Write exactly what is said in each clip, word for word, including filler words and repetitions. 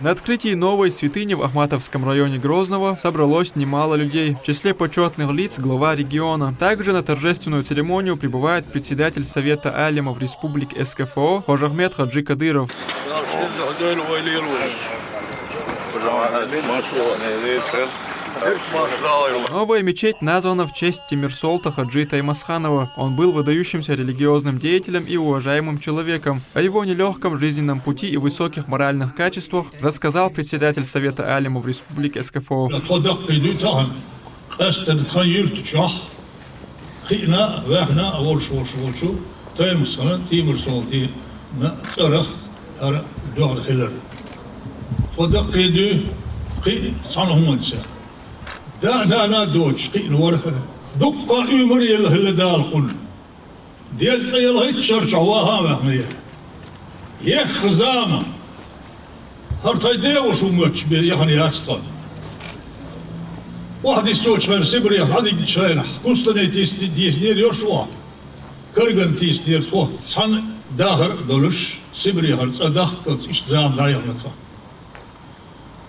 На открытии новой святыни в Ахматовском районе Грозного собралось немало людей, в числе почётных лиц глава региона. Также на торжественную церемонию прибывает председатель Совета алимов Республик СКФО Хожахмед Хаджи Кадыров. Новая мечеть названа в честь Тимирсолта Хаджи Таймасханова. Он был выдающимся религиозным деятелем и уважаемым человеком. О его нелёгком жизненном пути и высоких моральных качествах рассказал председатель Совета алимов Республик СКФО. Тхо даккхийдуьйту тахана, къаьстина тхан юьртачохь, кхиъна а, ваьхна а волуш волуш волчу Таймасханан Тимирсолтан цӀарах хӀара дуьхьал хилар. Тхо даккхийдуьйту кхин а цхьана хӀуманца. Да а, нана а доцуш кхиъна вара хӀара. Дуккха а уьймар а елла хилла Дала кхунна. Дезткъа ялхитта шарчохь ваха а ваьхна яра. Ехха зама. ХӀара тхайн деваша хӀун моьттуш бен яхана яц тхан. Охьадиссочу хенахь, Сибрех дӀадигначу хенахь, кустане тийсинера йош охьа. Карган тийсинера тхо, цхьана дахар а долуш, Сибрехара цӀа дахкалц иштта зама дӀаяхна тхан.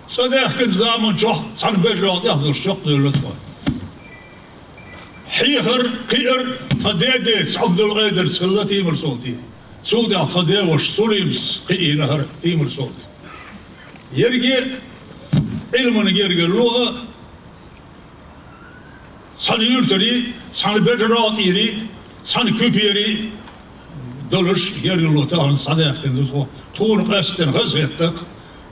ЦӀа даьхкинчу заманчохь цхьана бежан тӀехь долуш чекхдевлла тхо. Хьехар, кхиар тхан дедеца Ӏабдул-Къадарца хилла Тимирсолтан. Цул тӀаьхьа тхан деваша Сулимас кхиийна хӀара Тимирсолта. Ерриге а Ӏилманан гергарло а, цхьана юьртарий, цхьана бежан рогӀатӀийрий, цхьана куьпарий долуш гергарло тахана схьадаьхкина ду тхо. Тхуна къаьсттина хазахетта-кх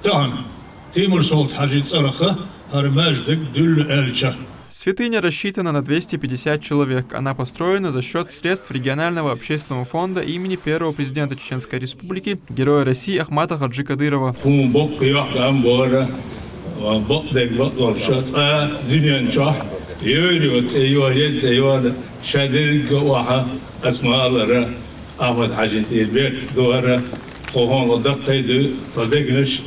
тахана Тимирсолта-Хьаьжин цӀарах хӀара маьждиг дуьллу аьлча. Святыня рассчитана на двести пятьдесят человек. Она построена за счёт средств регионального общественного фонда имени первого президента Чеченской Республики, Героя России Ахмата Хаджи Кадырова. Хьуна боккха йоккха ам бора, бакъдерг бакъдолуш, цкъа дуьнен чохь йойр йоцу цӀе йора, еза цӀе йора, ша дерриг а охьа, ас ма-аллара, Ахмат-Хьаьжин тӀера бертиг ду хӀара, тхо хӀокхунах даккхийдуьйту, тхан дегнаш,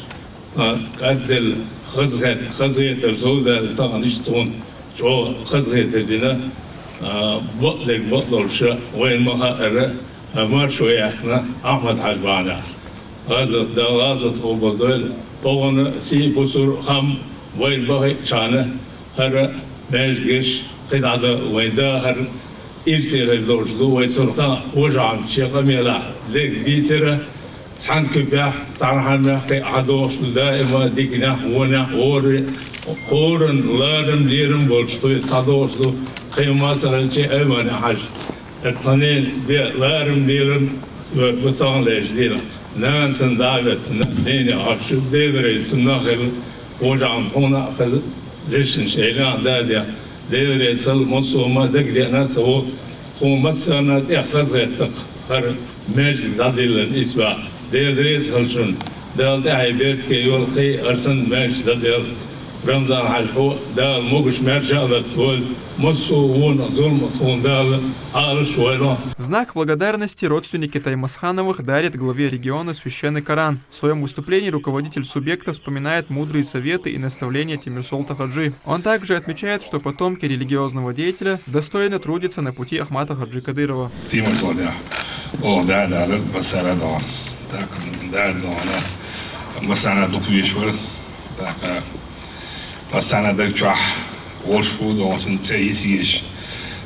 тхан кӀадделла хазахет-, хазахетар зовдаьлла тахана иштта тхуна чӀогӀа хазахетар дина, а, бакъдерг бакъдолуш, вайна ма-хаъара, а, маршо яьккхина Ахмат-Хьаьжа бахьанехь. ГӀазот, Дала гӀазот къобалдойла, оха сий, бусулба хам вайна бахиъчхьана, хӀара маьждигаш кхидӀа дан вайн дахар ирсе хир долуш ду, вай цунах вожанца шен къамелехь дерг дийцира, цхьана куьпехь, цхьана хьамех кхин а схьадогӀуш ду даима, диканехь, вонехь, хӀора-, хӀоранна ларам-лерам болуш ду иза, схьадогӀуш ду, кхин ма ца хилча, Айманехь Хьаьжа. Тхан ненан бен ларам-лерам бу таханлерчу дийнахь. Нана санна дӀа а хӀоьттина, нене Ӏаш, Дела реза цунна а хила, вожанна тхуна а хила, дешнаш Ӏелахь, дадехь, Дела реза хила, массо а ма дагадеана ца ву, тхуна массарна а тӀех хазахетта-кх хӀара маьждиг дӀадиллина исбаьхьа. Дела реза хила шуна, Дала тӀаьхье беркате йойла, кхин а хӀара санна маьждиг дӀаделла. Рамзан-Хьаьжа, хьо Дала могуш-маьрша а латтадойла, массо а вонах, зуламах тхуна Дала Ӏалаш а войла. В знак благодарности родственники Таймасхановых дарят главе региона священный Коран. В своём выступлении руководитель субъекта вспоминает мудрые советы и наставления Тимирсолта Хаджи. Он также отмечает, что потомки религиозного деятеля достойно трудятся на пути Ахмата Хаджи Кадырова. Тимирсолта, о, да, да, да, массара а догӀна. Так, да, догӀна. Массарна а дукха везаш вара. Так, а, массарна а даг чохь волуш ву догӀна, цуьнан цӀе йиса езаш.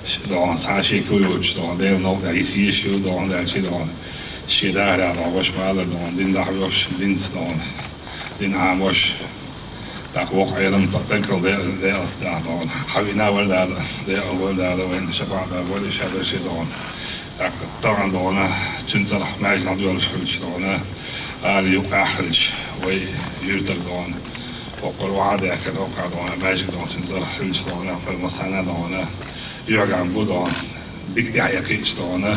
Ш-, догӀна, цхьа шен куй йоцуш догӀна, Делан новкъа йиса езаш ю догӀна, аьлча догӀна. Шен дахарехь догӀна, ваша ма-аллара догӀна, дин дахьа йолуш, динца догӀна. Дин Ӏамош, тӀаккха вокху Ӏелам тӀе-, тӀекхалла де-, декъалц дахьа догӀна. Хьан вина вара Дала, декъала вара Дала, вайна шапаӀат дала вара, ша дара шен догӀна. ТӀаккха тахана догӀна, цуьнан цӀарах маьждиг дӀадоьллуш хилча догӀна, ала юкъахь хилча, вай юьртара догӀна. Воккхара охьа а даьхкина, хӀокхара догӀна, маьждиг догӀна, цуьнан цӀарах хилча догӀна, вай массарна а догӀна, юьхьгахь бу догӀна, дика тӀаьхьа кхиъча догӀна,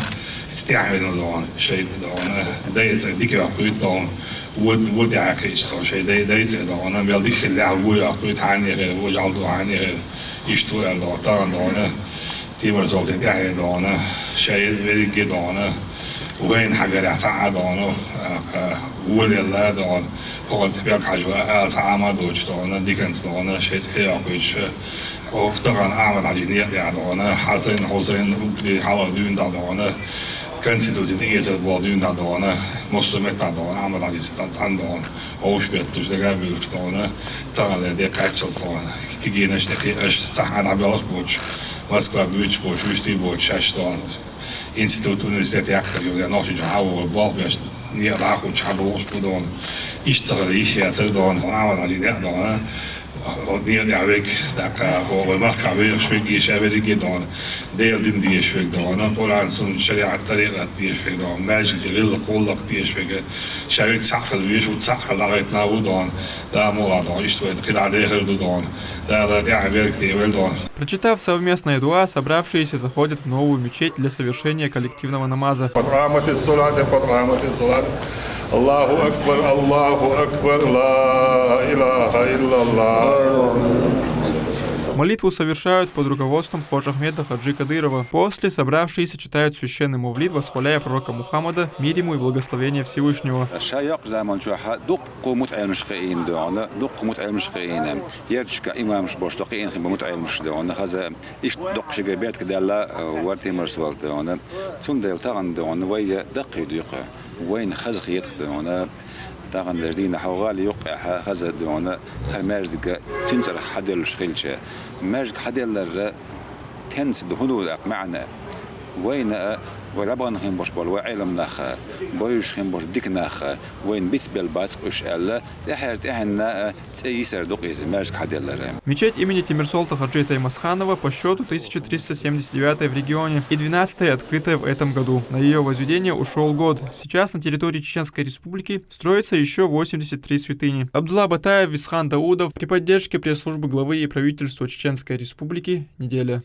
иза тӀаьхьа вина догӀна, шайн догӀна, дай цӀе дика йоккхуьйту догӀна, вон, вон тӀаьхьа кхиъча догӀна, шайн дай, дай цӀе догӀна, мел дика хиллехь, вон йоккхуьйту, хьанехе, вон жӀалду хьанехе, иштта ву аьлла догӀна, тахана догӀна. Тимирсолта тӀаьхье догӀна, шайн верриге догӀна, вайна хьагарехь цхьа а догӀна, а, волаелла а догӀна, хӀокхунна тӀе Белхьажа ван ала цхьа а ма доцуш догӀна, диканца догӀна, шайн цӀе йоккхуьйтуш, хӀокху тахана Ахьмад-Хьаьжин некъа тӀехь догӀна, Хьасайн, Хьусайн, уггаре хьалха дуьйна дӀа догӀна, Конституци тӀаэцар бола дуьйна дона, массо а меттахь дона, Ахьмад-Хьаьжис цхьаьна дона, хьовш бетташ дагабуьйлуш дона, таханлера де кхаччалц дона, кегийнаш тӀе кхиъаш, цхьа хьан дӀабелхаш боцуш, Москва буьйцуш боцуш, вуьшта боцуш шаьш дона. Институт, университет яккхар йолу, я нохчийн чохь хьан вогӀур болх беш, некъа дӀахочуш хьан долуш бу дона. Иштта ца хилла йиш яцара дона, Ахьмад-Хьаьжин некъ дона. Хьо дегӀан тӀехь вег, тӀаккха хьо вай махкахь вехаш вег, и ша верриге а дона, Делан дин дезаш вег дона, Къуръан, суннат, шариӀат, тӀарикъат дезаш вег дона, маьждиган гӀиллакх-гӀуллакх дезаш вег, ша вег цхьаъ хила везаш ву, цхьаъ хила дӀахӀоьттина ву дона, Дала мукъалахь дона, иштта вай кхидӀа дехар ду дона, Дала тӀаьхье беркате вел дона. Прочитав совместное дуа, собравшиеся заходят в новую мечеть для совершения коллективного намаза. قد قامت الصلاة، قد قامت الصلاة. الله أكبر، الله أكبر، لا إله إلا الله. Молитву совершают под руководством Ходжа Ахмеда Хаджи Кадырова. После собравшиеся читают священный мавлид, восхваляя пророка Мухаммада, мир ему и благословение Всевышнего. Ша йоккха заман чохь дуккха мутаӀеламаш кхиийна дона, дуккха мутаӀеламаш кхиийна. Ярташка имамаш бош до кхиийна хин бу мутаӀеламаш дона, хаза иштта доккха шига бетка даьлла, вара тимарс валла дона. Цундела тахана дона вай даккхий дуьйху. Вайна хаза хетах дона. Тахана дерш дийна хьо гӀала юккъехь хаза дона, хӀара маьждиг цуьнан цӀарах хьаделлуш хилча. Маьждиг хьаделларра тенца ду, хӀун ду даккха маьӀна? Вайна а, вай лабахана хин бош болу вай Ӏеламнах а, бойуш хин бош дика нах а, вайна бицбелла бац уьш аьлла, тӀаьхьара тӀаьхьенна а цӀе йисар ду-кх иза, маьждиг хьаделлара. Мечеть имени Тимирсолта Хаджи Таймасханова по счёту тысяча триста семьдесят девятая в регионе и двенадцатая, открытая в этом году. На её возведение ушёл год. Сейчас на территории Чеченской Республики строится ещё восемьдесят три святыни. Абдулла Батаев, Висхан Даудов при поддержке пресс-службы главы и правительства Чеченской Республики. Неделя.